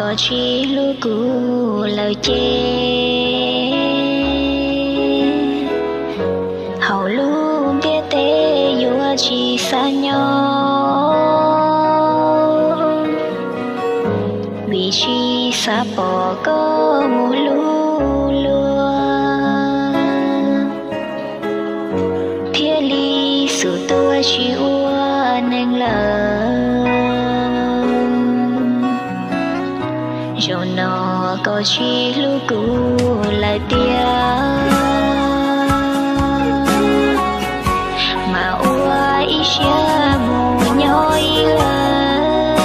Koj tsis hlub kuv lawm ces hauv lub ntiaj teb yuav tsis xav nyob, vim tsis xav pom koj mus hlub luag, thiaj li xub tuag tsis ua neeg lawm. Zaum no koj tsis hlub kuv lawm tiag, mas ua ib siab mus nyob ib leeg,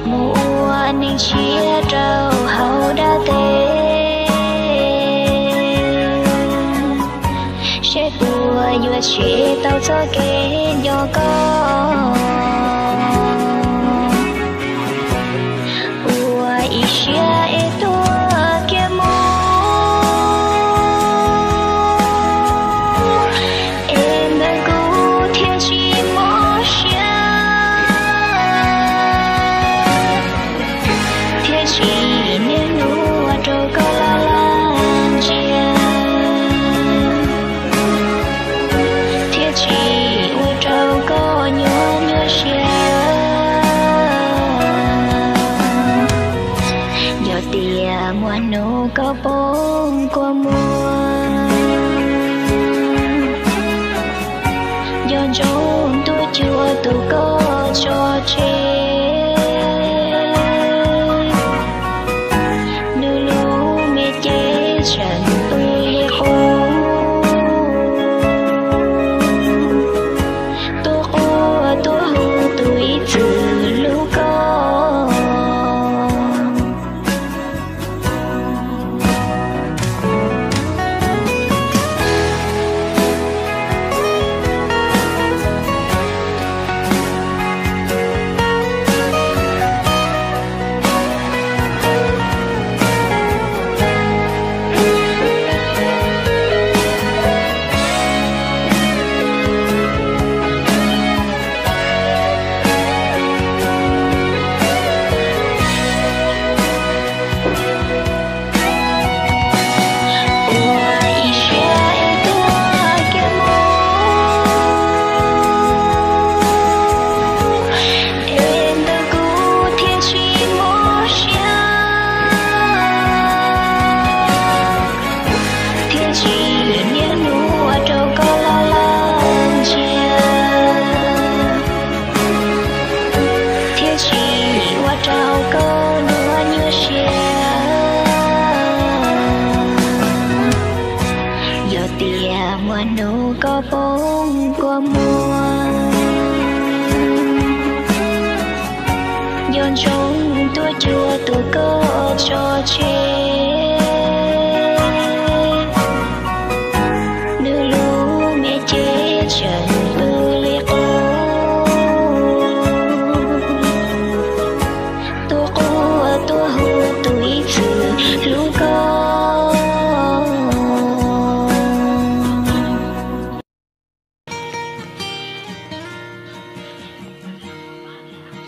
mus ua neeg tshiab rau hauv dab teb, seb puas yuav tshem tau txoj kev nco koj. Ua ib siab es tuag kiag mus, es ntawm kuv thiaj tsis mob siab, thiaj tsis niaj hnub ua rau koj laj laj ntsia, thiaj tsis ua rau koj nyuaj nyuaj siab. Yog tias muaj hnub koj poob kua muag, nco ntsoov tuaj cuag tus koj tso tseg, nws lub me cev tseem pw li qub, tuaj quaj tuaj hu tus ib txwm hlub koj. Ua ib siab es tuag kiag mus, es ntawm kuv thiaj tsis mob siab, thiaj tsis niaj hnub ua rau koj laj laj ntsia, thiaj tsis ua rau koj nyuaj nyuaj siab. Yog tias muaj hnub koj poob kua muag, nco ntsoov tuaj cuag tus koj tso tseg, nws lub me cev tseem pw li qub, tuaj quaj tuaj hu tus ib txwm hlub koj.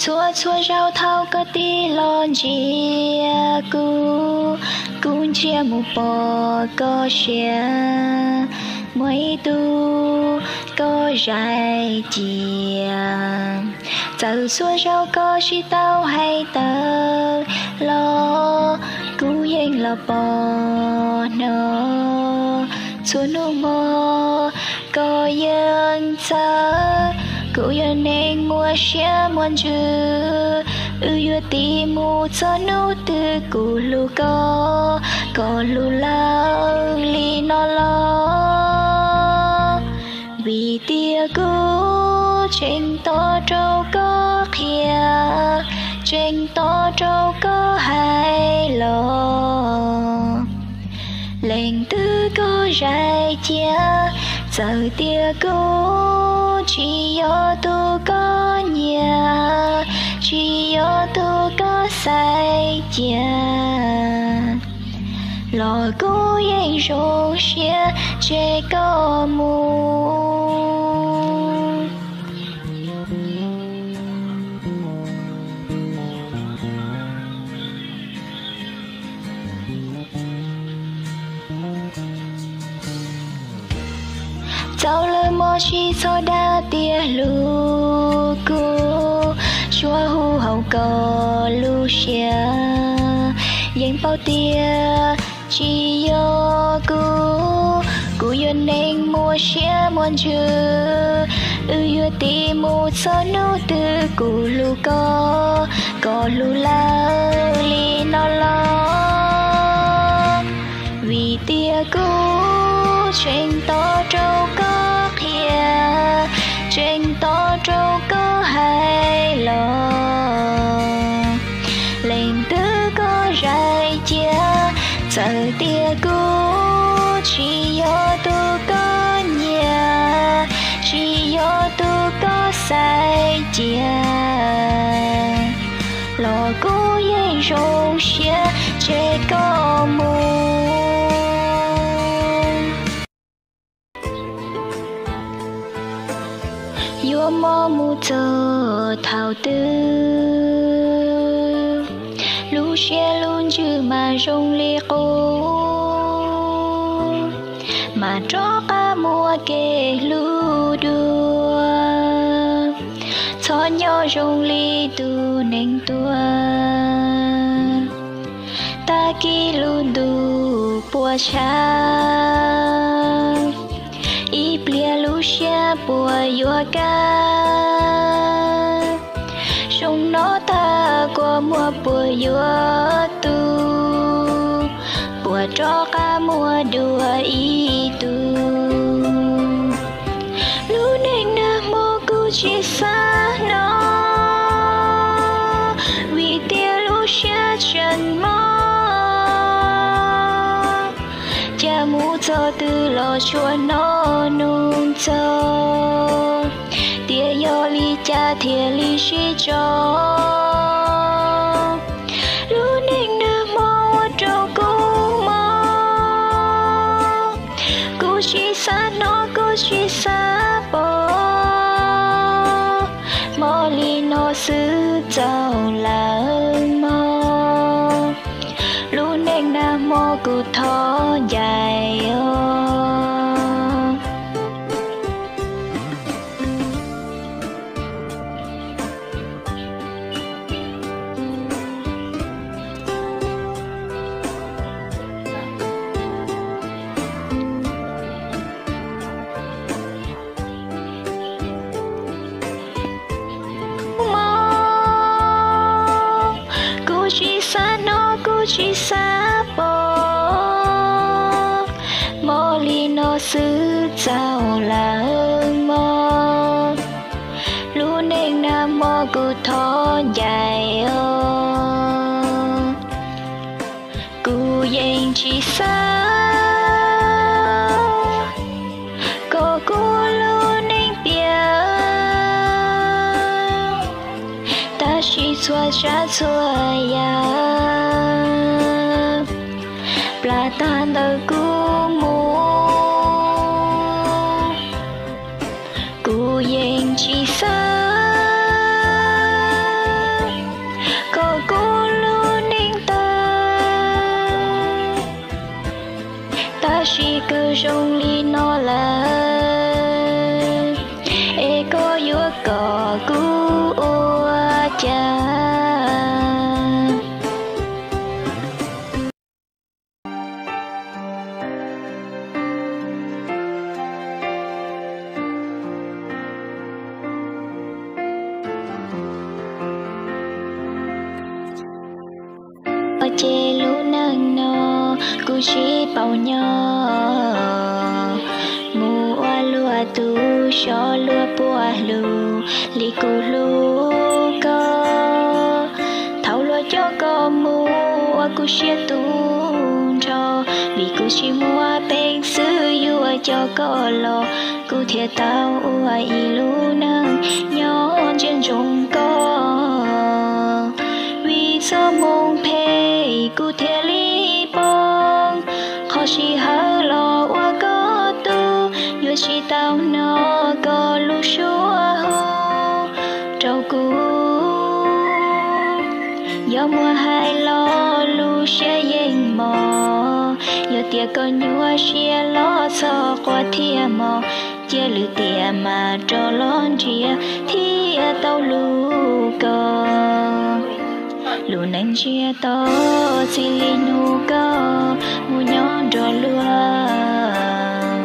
Txhua txhua zaus thaum koj tig los ntsia kuv, kuv ntsia mus pom koj siab, muaj ib tug koj zais cia. Txawm txhua zaus koj tsis tau hais tawm los, kuv yeej los pom hnov. Txhua hnub hmo koj yeej txawj, kuv yog neeg muaj siab muaj ntsws, wb yuav tig mus txog hnub twg kuv hlub koj, koj hlub lawm li no los. Vim tias kuv tseem tos rau koj qhia, tseem tos rau koj hais los. Leej twg koj zais cia, txawm tias kuv tsis yog tus koj nyiam, tsis yog tus koj xaiv cia, los kuv yeej zoo siab tseg koj mus. Tau lawm mog, tsis txhob dag tias hlub kuv, suab hu hauv koj lub siab. Yeej paub tias tsis yog kuv, kuv yog neeg muaj siab muaj ntsws. Wb yuav tiv mus txog hnub twg, kuv hlub koj, koj hlub lawv li no los? Vim tias kuv tseem tos rau koj qhia, tseem tos rau koj hais los. Leej twg koj zais cia, txawm tias kuv tsis yog tus koj nyiam, tsis yog tus koj xaiv cia, los kuv yeej zoo siab tseg koj mus. Yuav mob mus txog thaum twg, lub siab lub ntsws mas zoo li qub, mas rov qab muaj kev hlub dua. Txhob nyob zoo li tus neeg tuag, tag kis lub ntuj puas tshab, ib pliag lub siab puas yuav kaj. Xyoo no tag kua muag puas yuav tu, puas rov qab muaj dua ib tug. Lub neej nag hmo kuv tsis xav hnov, vim tias lub siab tseem mob. Cas mus txog twg los tsuas hnov nug txog, tias yog li cas thiaj li sib tso. Lub neej nag hmo ua rau kuv mob, kuv tsis xav hnov kuv tsis xav pom, mob li no xwb txaus lawm mog. Lub neej nag hmo kuv thov ncaim os. Mob, kuv tsis xav hnov kuv tsis xav pom, mob li no xwb txaus lawm mog. Lub neej nag hmo kuv thov ncaim os. Kuv yeej tsis xav kom kuv lub neej piam, tab sis txhua tsav txhua yam plam tag ntawm kuv mus. Kuv yeej tsis xav kom kuv lub neej tawg, tab sis kuv zoo li no lawm, es koj yuav kom kuv ua cas? Ua ces lub neej no kuv tsis paub nyob, mus ua luag tus sov luag puas hlub li kuv hlub koj. Thaum luag coj koj mus ua kuv siab tu nrho, vim kuv tsis muaj peev xwm yuav coj koj los. Kuv thiaj tau ua ib lub neej nyob ntsia ntsoov koj. Vim txoj hmoo phem kuv thiaj li poob, qhov sij hawm los ua koj tug, yuav tsis tau hnov koj lub suab hu rau kuv. Yog muaj hais los lub siab yeej mos, yog tias koj nyuaj siab los txhob quaj thiaj mos. Cia lwm tiam mas rov los nrhiav thiaj tau hlub koj. Lub neej ntsiag to txij li hnub koj mus nyob nrog luag.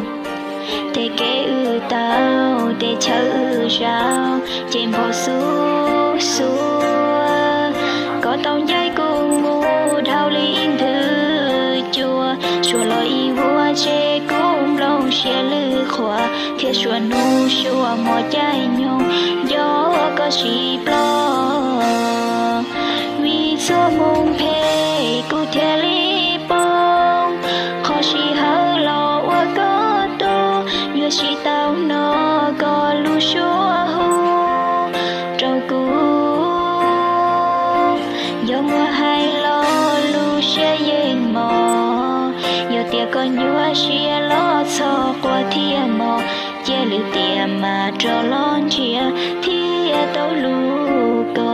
Tej kev wb tau, tej chaw wb zaum ces npog xub xuav. Koj tau ncaim kuv mus dhau li ib nthwv cua, suav los ib vuag tseg kuv nplooj siab lwj qhuav, thiab suav hnub suav hmo caij nyoog nco koj sib ploj. Vim txoj hmoo phem kuv thiaj li poob, qhov sij hawm los ua koj tuag, yuav tsis tau hnov koj lub suab hu rau kuv. Yog muaj hais los lub siab yeej mos, yog tias koj nyuaj siab los txhob quaj thiaj mos. Cia lwm tiam mas rov los nrhiav thiaj tau hlub koj.